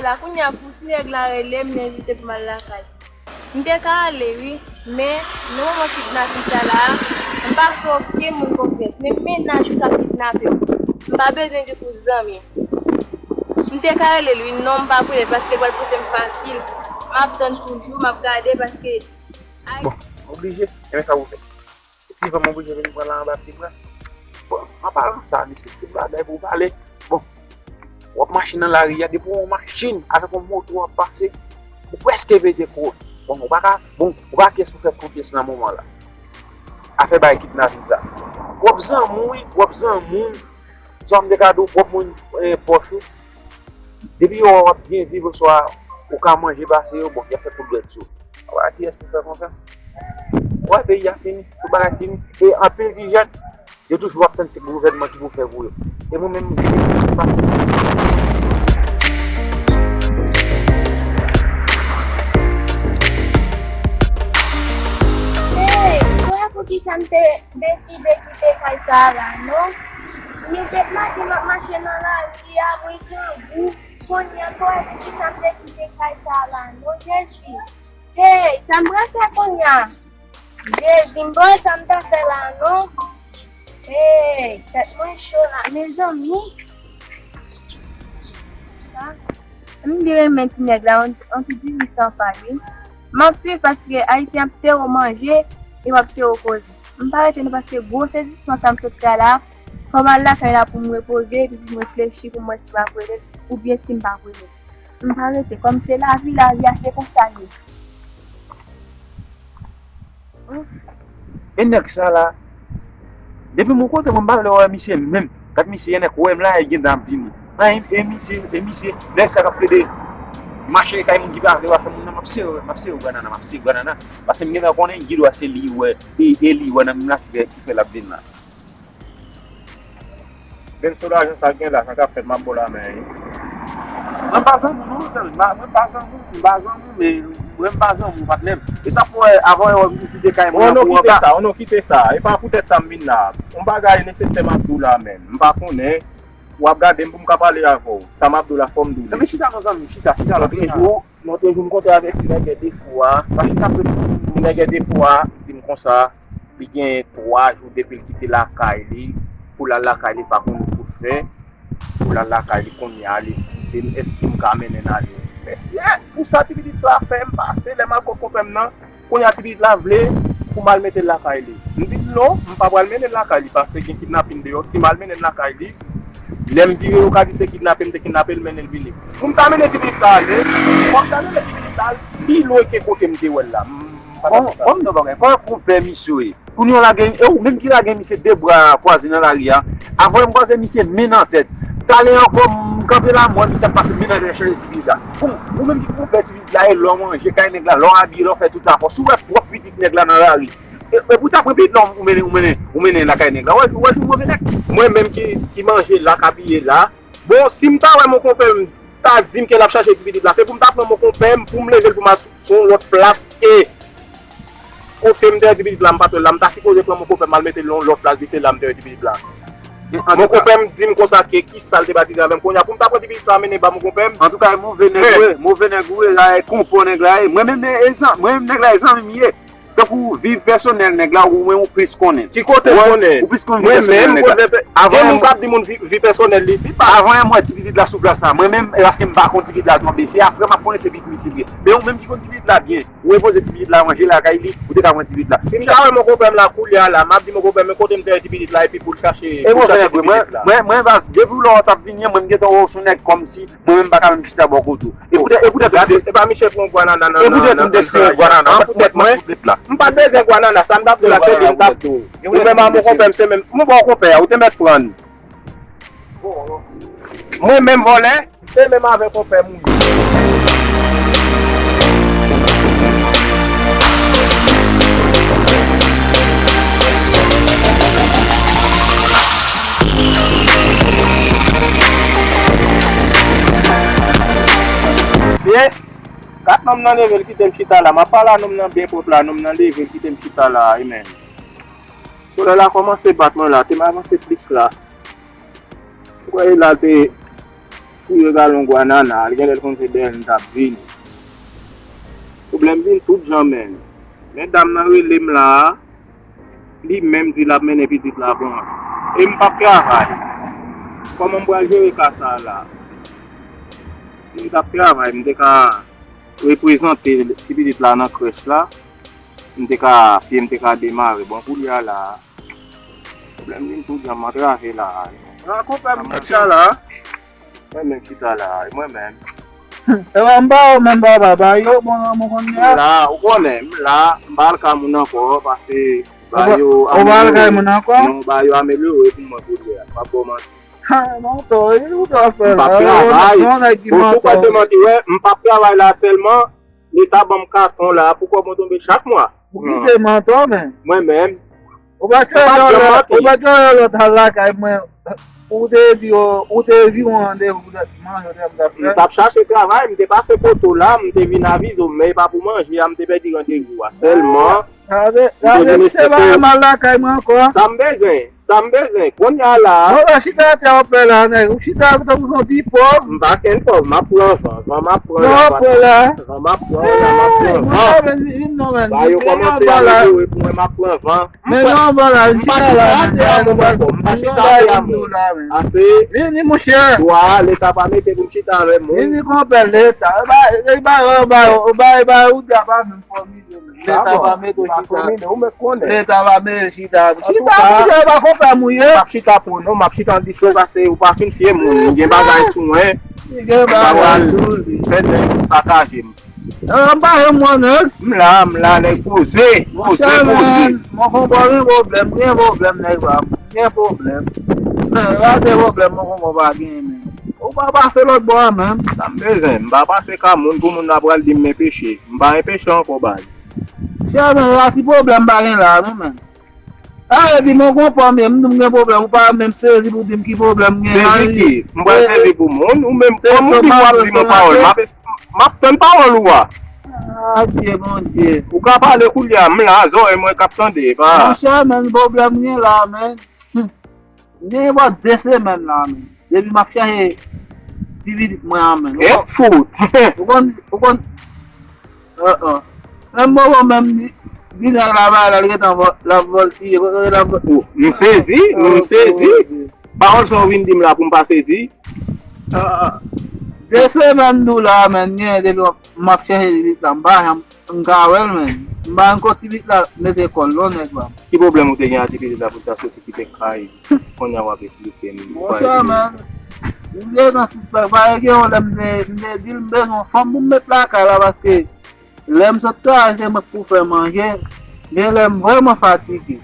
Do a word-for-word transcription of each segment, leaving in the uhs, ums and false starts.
Sa kounye a pou ti nèg la rele m, li envite m pou m al lakay. M te ka ale wi, men nan moman kidnapin sa la, m pa fè okenn moun konfyans, menm mennaj ou k ap kidnape w, m pa bezwen di pou zanmi. M te ka rele l wi, non m p ap rele l paske l pral pouse m fasil. M ap tann toujou, m ap gade paske ay. Bon, oblije, e men sa pou fè. Ti van m oblije vin pran la anba pye m la. Bon, an palan sa, mesye, tout bagay pou pale. Bon, w ap mache nan lari a, depi w wè yon machin avèk yon moto ap pase, ou prèske pete kò. Bon, ou pa ka, bon, ou pa kiyès pou fè konfyans nan moman la. Afè bay kidnapin sa. Gwòp zanmi w wi, gwòp zanmi w. Sa m te ka di w, gwòp moun eh, pòch ou. Depi yo wè w ap byen viv oswa ou ka manje pase yo, bon, y ap fè tout dwèt sou ou. Ou pa kiyès pou fè konfyans. Ou wè peyi a fini, tout bagay fini. E anpil ti jèn, yo toujou ap tann se gouvènman ki pou fè pou yo. E mwen menm, m pase. Hey, ou wè poukisa m te deside kite kay sa a la, non? M te plante m ap mache nan lari a, mwen grangou. Kounye a, ou wè poukisa m te kite kay sa a la, non, Jezi? Hey, sa m pral fè kounye a? Jezi, m pa wè sa m ta fè la, non. Hey, tèt mwen cho la, mezanmi. M byen renmen ti nèg la, on, on ti diri san pay wi. M ap swiv paske Ayisyen ap sere w manje, e w ap sere w koze. M pa rete non paske gwo sezisman sa m sot fè la, fò m al lakay la pou m repoze, epi pou m reflechi, pou m wè si m ap rele l, oubyen si m p ap rele l. M pa rete, kòm se lavi, lavi a se konsa l ye. E nèg sa la, depi m yon kote mwen m pa vle wè misye menm. Gad misye, e nèg wè m la, e gentan ap vini. An, e, e misye, e misye, nèg sa k ap plede mache kay moun ki pa vle wè afè moun nan, m ap sere, m ap sere w grann nan, m ap sere w grann nan. Paske m gentan konnen gid wè se li wè, e, e li wè nan menm la ki fè, ki fè l ap vin la. Menm si w lajan sa gen la, sa k ap fèt, m ap ba w lamen wi. Mwen pa zanmi w non, zanmi, m pa, mwen pa zanmi w, m pa zanmi w, men mwen m pa zanmi w, patnè m. E sa k fè w wè, avan w wè m kite kay mwen an pou w anba. O non, kite sa, o non, kite sa. E pa poutèt sa m vin la. Yon bagay nesesè m ap di w la, menm. M pa konnen, w ap gade m pou m ka pale avè w. Sa m ap di w la, fò m di w li. Zanmi, chita non, zanmi, chita, chita la, chita. Lòt jou, m kontre avèk ti nèg de fou a. Pa chita, ti nèg de fou a di m konsa, li gen twa jou depi l kite lakay li, pou l al lakay li, l pa konn kout fè, pou l al lakay li kounye a, li eskize m, èske m ka mennen l ale? Mesye, pou sa ti pitit la fè m pase, lè m al kot konpè m nan, kounye a ti pitit la vle pou m al mete l lakay li. M di l non, m pa pral mennen l lakay li, paske gen kidnapin deyò, si m al mennen l lakay li, lè m vire yo ka di se kidnape m te kidnape l, mennen l vini. Pou m ta mennen ti pitit la ale, fò m ta mennen ti pitit la al pi lwen ke kote m te wè l la. M pa ta fè sa. Bon, bon, non, bagay, pa konpè misye. Kounye a w lage, e ou menm ki lage misye de bra kwaze nan lari a. Avan m kwaze misye men nan tèt. Talè ankò m kanpe la, m wè misye ap pase men nan tèt chanje ti pitit la. Bon, ou menm ki konpè ti pitit la, e lè w manje kay nèg la, lè w abiye, lè w fè tout afè w. Si w wè pwòp pitit nèg la nan lari, e, e pou w ta pran pitit la, ou mennen, ou mennen, ou mennen lakay nèg la. Ou wè, ou wè jou move nèg. Mwen menm ki, ki manje la, k abiye la. Bon, si m ta wè mon konpè m ta di m ke l ap chache ti pitit la, se pou m ta pran mon konpè m, pou m leve l pou m al sou, sou yon lòt plas ke kote m te wè ti pitit la, m pa t wè l la, m ta sipoze pran mon konpè m al mete l nan yon lòt plas, di se la m te wè ti pitit la. Mon konpè m di m konsa ke kisa l te batize avè m, kounye a pou m ta pran ti pitit sa a mennen ba mon konpè m. Antouka, e move nèg ou ye, move nèg ou ye, la, e konpò nèg la ye. Mwen menm, e zan-, mwen menm nèg la, e zanmi m ye. Tankou vi pèsonèl nèg la, ou menm ou plis konnen. Ki kote m konnen? Ou plis konnen vi pèsonèl nèg la. Mwen menm, gen moun k ap di moun vi, vi pèsonèl li isit, pa. Avan m wè ti pitit la sou plas la, mwen menm, e paske m pa konn ti pitit la twò byen, se apre m ap konnen se pitit misye li ye. Men ou menm ki konn ti pitit la byen, ou repoze ti pitit la manje lakay li, ou te ka pran ti pitit la. Si m ta wè mon konpè m la koulye a la, m ap di mon konpè m, men kote m te wè ti pitit la, epi pou l chache, pou l chache ti pitit la. Mwen, mwen, baz, depi lè w t ap vini an, mwen m gentan wè w se yon nèg kòmsi, mwen menm m pa ka menm chita bò kote w. E poutèt, e poutèt ou te, e pa Michel pran gwanana nan, nan, nan, nan, nan, nan poutèt mwen, m pa t bezwen gwanana, sa m t ap di w la, se li m t ap di w. Ou menm a mon konpè m, se menm, mwen ba w konpè a, ou te mèt prann. Mwen menm vòlè, se menm avè konpè m ou ye. Gad nonm nan leve l kite m chita la. M ap pale a nonm nan byen pwòp la, nonm nan leve l kite m chita la, amen. Solèy la kòmanse bat mwen la, te m avanse plis la. Ou wè la te, Pou yo galon gwa nana, li genlè l konn se dèyè l m t ap vini. Pwoblèm vin tout jan menm. Men dam nan rele m la a, li menm di l ap mennen pitit la pou mwen. E m p ap travay. Kòman m pral jere ka sa a la? Si m t ap travay, m te ka reprezante ti pitit la nan krèch la. M te ka, pye m te ka demare. Bon, koulye a la a, pwoblèm vin tout jan, m antrave la a. Rakonte m sa la. Mwen menm chita la a, mwen menm. Ewa, m ba ou menm papa, ba yo bon lanmou konn M la. La, ou konnen, m la, m pa al ka moun ankò, paske ba yo. Ou pa al kay moun ankò? Non, ba yo amelyore pou mwen koulye a, m p ap ba w manti. Ha, manti, e ou ta fè la? M p ap travay. Bon, si w kwè se manti, wè, m p ap travay la sèlman, Leta ban m katon la pou kòb mwen tonbe chak mwa. Ou kite manti, men. Mwen menm. Ou pa t janm manti. Ou pa t yon lòt al lakay mwen. Ou te di, ou te vin yon randevou poutèt manje, ou te ap fè. M t ap chache travay, m te pase poto la, m te vin avize w, men e pa pou manje a, m te pèdi randevou a. Sèlman, gade, m te gade, vin se pa eksplike mal lakay mwen ankò. Sa m bezwen, sa m bezwen. Kounye a la. Bon, la, chita atè w ap fè la, nèg. Ou chita tankou yon ti pòv. M pa kenn pòv, m ap pran van. Van m ap pran, van m ap pran, van m ap pran, van m ap pran van. Ba yo kòmanse amelyore pou mwen, m ap pran van. Men non, bon, la, m chita la, men, m pa chita atè a, mwen. Ase. Vini, monchè. Dwa, Leta pa mete pou m chita avè moun. Vini, konpè, Leta. E ba, e ba, e ba, e ba, e ba, ou ta pa menm fòmize, men. Leta pa mete w chita. Ou mèt konnen. Leta pa mete chita. Chita, monchè, e pa konpè m ou ye. M ap chita pou non, m ap chita an diskrèt paske ou pa fin fye moun. M gen bagay sou mwen. M pa pral fè nèg sakaje m. Ah, m pa renmen mwen, nèg. M la, m la, nèg poze, poze, poze. Monchè, men, mwen konn pa gen pwoblèm, gen pwoblèm, nèg pa m. Gen pwoblèm. Men, pa gen pwoblèm, mwen konn pa gen, men. Ou pa pase lòt bò a, men. Sa m bezwen, m pa pase ka moun pou moun la pral di m men peche. M pa gen peche ankò, baz. Chè, men, la ki pwoblèm pa gen la, non, men. A, epi mwen konprann byen, m di m gen pwoblèm, ou pa menm sezi pou di m ki pwoblèm m gen. Sezi ki? M pral sezi pou moun, ou menm, kòm ou di w ap di m yon pawòl, m ap, m ap tann pawòl ou a. A, Dye, Bondye. Ou ka pale koulye a, m la, zòrèy mwen k ap tande, pa. Monchè, men, pwoblèm m gen la, men. M gen bò de semèn la, men. Depi m ap chache ti pitit mwen an, men. E fout. Ou konn, ou konn, Oh, oh. Menm bobo menm li, li nèg la bay la, li gentan vò-, l ap vòltije, kote l ap vò-, oh, m sezi, m sezi. Pawòl sa w vin di m la pou m pa sezi. Ah, ah. De semèn m di w la, men, gen depi m ap, m ap chèche pitit la, m pa janm, m ka wè l, men. M pa janm kot ti pitit la mete kò l non, nèg la. Ki pwoblèm ou te gen ak ti pitit la pou l ta soti kite kay? Kounye a w ap esplike m. Monchè, men, m gentan sispèk, paske gen yon lè m te, m te di l m bezwen yon fanm pou m met lakay la, paske lè m sot travay, se mwen k pou fè manje, gen lè m vrèman fatige.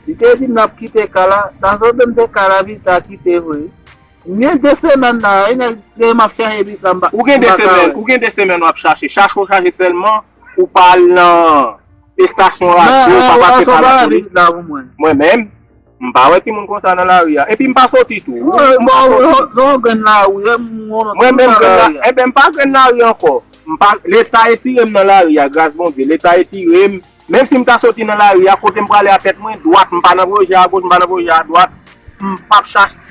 Li te di m l ap kite kay la, sa sot m te kay la, epi l ta kite vre. M gen de semèn la, e nèg, lè m ap chache pitit la, m pa, ou gen de semèn, ou gen de semèn w ap chache, chache w chache sèlman, ou pa al nan estasyon radyo, ou pa pase pa la tele. Mwen menm, m pa wè timoun konsa nan lari a. Epi m pa soti tou. Bon, bon, bon, bon, grenn lari, mwen menm grenn la, enben, m pa grenn lari ankò. M pa, Leta etire m nan lari a, gras Bondye, Leta etire m. Menm si m ta soti nan lari a, kote m prale a tèt mwen dwat, m pa nan pwojè a goch, m pa nan pwojè a dwat, m p ap chache.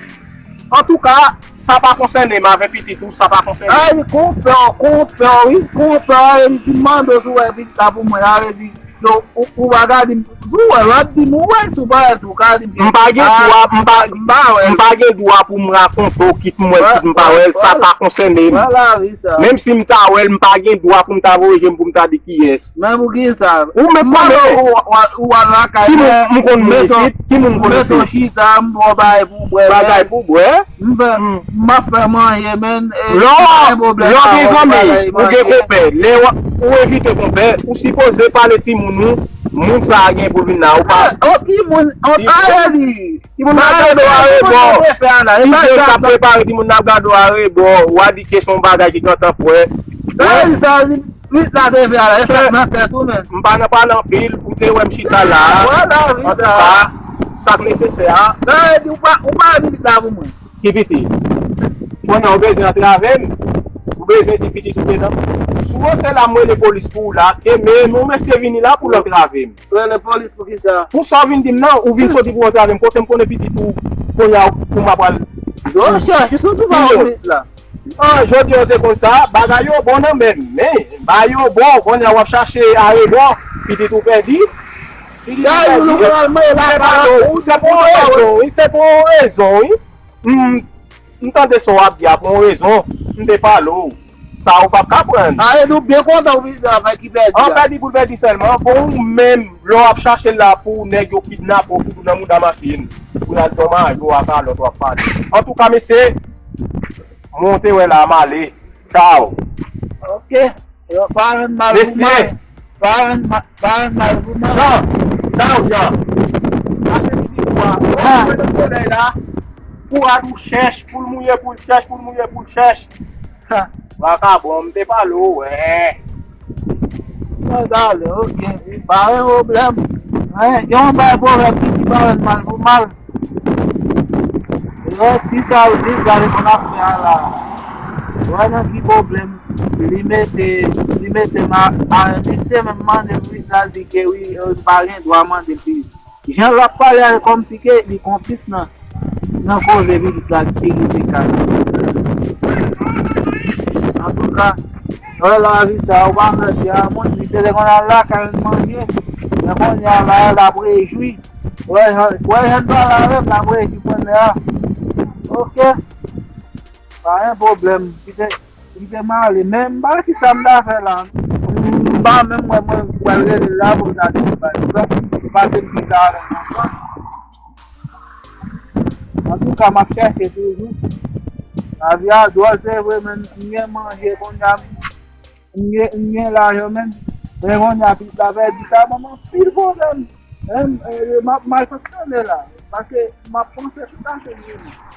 Antouka, sa pa konsène m avè pitit ou, sa pa konsène m. Ay, konpè, konpè, wi, konpè, e li di m mande w si w wè pitit la pou mwen, sa vle di, non, ou, ou pa ka di m, si w wè l, w ap di m, ou wè l, si w pa wè l tou, w ka di m, m pa gen dwa, m pa, m pa wè l, m pa gen dwa pou m rakonte w, kit m wè l, kit m pa wè l, sa pa konsène m. Menm si m ta wè l, m pa gen dwa pou m ta voye je m pou m ta di kiyès. Men pou kisa? Ou menm konnen. Ou, ou, ou al lakay mwen, m konn moun isit, ki moun m konn isit? Meton chita, m ba w bagay pou w bwè, bagay pou w bwè. M fè, m ap fè manje, men, e, lè w gen zanmi, ou gen konpè, lè w, ou envite konpè, ou sipoze pale timoun ou, moun sa a gen pou l vin la, ou pa. O timoun, o timoun, timoun nan ap gade w arebò. Ki jèn k ap prepare timoun nan ap gade w arebò, w a di ke se yon bagay ki gentan prè. Sa vle di sa, pitit la te fè a la, e sa k nan tèt ou menm. M pa nan pale anpil, ou te wè m chita la a. Antouka, sa k nesesè a. Sa vle di ou pa, ou pa pitit la pou mwen. Ki pitit? Kounye a ou bezwen antrave m? Ou bezwen di pitit ou te nan? Si w se la m rele polis pou ou la, ke men yon mesye vini la pou l antrave m. Rele polis pou kisa? Pou sa w vin di m nan, ou vin soti pou antrave m, kote m konnen pitit ou, kounye a pou m ap pral. Monchè, kisa w tou pa wè pitit la? An, jodi a w te konn sa, bagay yo bon nan men m. Men, bagay yo bon, kounye a w ap chache arebò, pitit ou pèdi. Pitit ou pèdi. Sa yo nou pral manje la, se pou yon rezon, wi, se pou yon rezon, wi. M, m tande sa w ap di a pou yon rezon, m te pale w. Sa ou p ap ka pran. Sa e nou byen kontan w vin avèk ki pèdi a. An pèdi pou l pèdi sèlman, bon ou menm, lè w ap chache l la pou nèg yo kidnape w, fout ou nan mouda machin, pou y al donmaje w a kalòt w ap pale. Antouka, mesye, mwen te wè la, m ale. Tchao. Ok. Yo, pa rann mal pou mal. Mesye. Pa rann ma-, pa rann mal pou mal. Jan, sa yo Jan. Pase pitit ou a. Ou wè nan solèy la. Pou rad ou chèch, pou l mouye, pou l chèch, pou l mouye, pou l chèch. Ha. Vakabon, m te pale w, wè. Mwen pale, ok. Pa gen pwoblèm. Gen yon bay pwovèb ki di pa rann mal pou mal. Yo, ki sa yo di, gade konn ap fè a la. Wè nan ki pwoblèm. Li mete, li mete ma, a, misye menm mande l wi, l al di ke wi, yo pa gen dwa mande l pi. Jan l ap pale a, kòmsi ke li konplis nan, nan koze pitit la ki te kite kay. Antouka, wè lavi sa, ou pa mèsi a moun, misye te konn al lakay l manje, men kounye a la, l ap rejwi. Wè jan, wè jan l pale avè m, l ap rejwi kounye a. Ok. Pa gen pwoblèm. Kite, kite m ale. Men m pa kisa m ta fè la. M pa menm wè mwen pral rele l la pou m ta di l bay egzanp. Pase m kite avè l ankò. Antouka, m ap chèche toujou. Lavi a dwòl, se vre, men m gen manje kounye a. M gen, m gen lajan, men. Men kounye a, pitit la pèdi, sa ban m anpil pwoblèm. Men, e, m ap mal fonksyone la. Paske m ap panse tout a se mwen menm.